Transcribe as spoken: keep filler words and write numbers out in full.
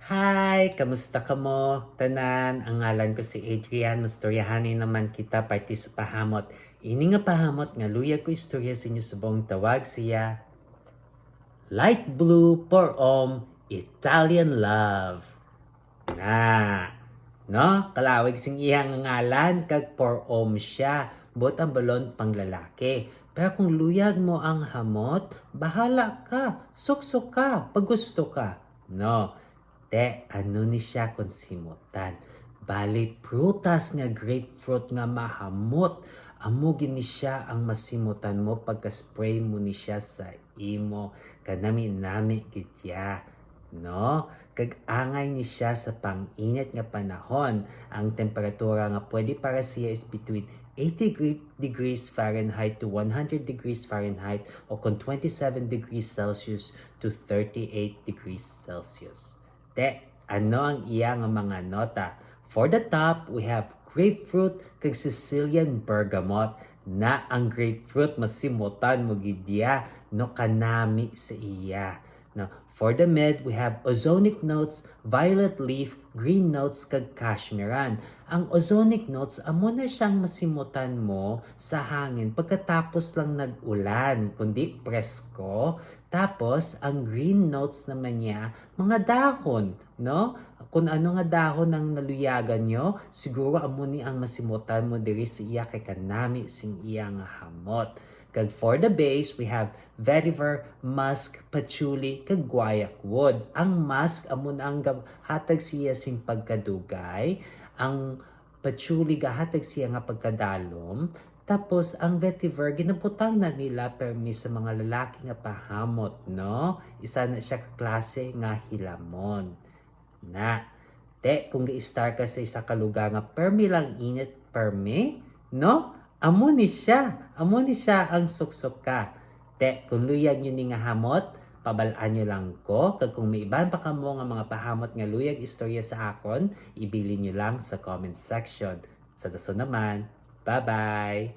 Hi! Kamusta kamo tanan? Ang ngalan ko si Adrian. Mastoryahanay naman kita parte sa pahamot. Ini nga pahamot nga luyag ko istorya sa inyo subong tawag siya Light Blue Pour Homme Italian Love. Na, no? Kalawig sing iya nga ngalan kag pour homme siya. Buot ang balon panglalaki. Pero kung luyag mo ang hamot, bahala ka, suksok ka, pagusto ka. No? Te, ano ni siya kung simutan? Bali, prutas nga grapefruit nga mahamot. Amo gid ni siya ang masimutan mo pagka-spray mo ni siya sa imo. Kanami-nami gid ya, no? Kag angay ni siya sa pang-init nga panahon. Ang temperatura nga pwede para siya is between eighty gre- degrees Fahrenheit to one hundred degrees Fahrenheit o kung twenty-seven degrees Celsius to thirty-eight degrees Celsius. Te, ano ang iya nga mga nota? For the top, we have grapefruit kag Sicilian bergamot. Na ang grapefruit, masimutan mo gid ya, no, kanami sa iya. No, for the mid, we have ozonic notes, violet leaf, green notes, kag cashmeran. Ang ozonic notes, amo na siyang masimutan mo sa hangin pagkatapos lang nag-ulan, kundi presko. Tapos, ang green notes naman niya, mga dahon, no? Kung ano nga dahon ang naluyagan nyo, siguro amo ni ang masimutan mo diri sa iya kay kanami sing iya nga hamot. Kag for the base, we have vetiver, musk, patchouli, kag guaiac wood. Ang musk amo na ang gab- hatag siya sing pagkadugay. Ang patchouli gahatag siya nga pagkadalom. Tapos ang vetiver ginabutang na nila permi sa mga lalaki nga pahamot, no? Isa na siya ka klase nga hilamon. Na. Te, kung gi-star ka sa isa ka lugar nga permi lang init, permi, no? Amo ni siya. Amo ni siya ang suksok ka. Te, kung luyag nyo ni nga hamot, pabal-an nyo lang ko. Kag kung may iban pa kamo nga mga pahamot nga luyag istorya sa akon, ibilin nyo lang sa comment section. Sa dason naman. Bye-bye!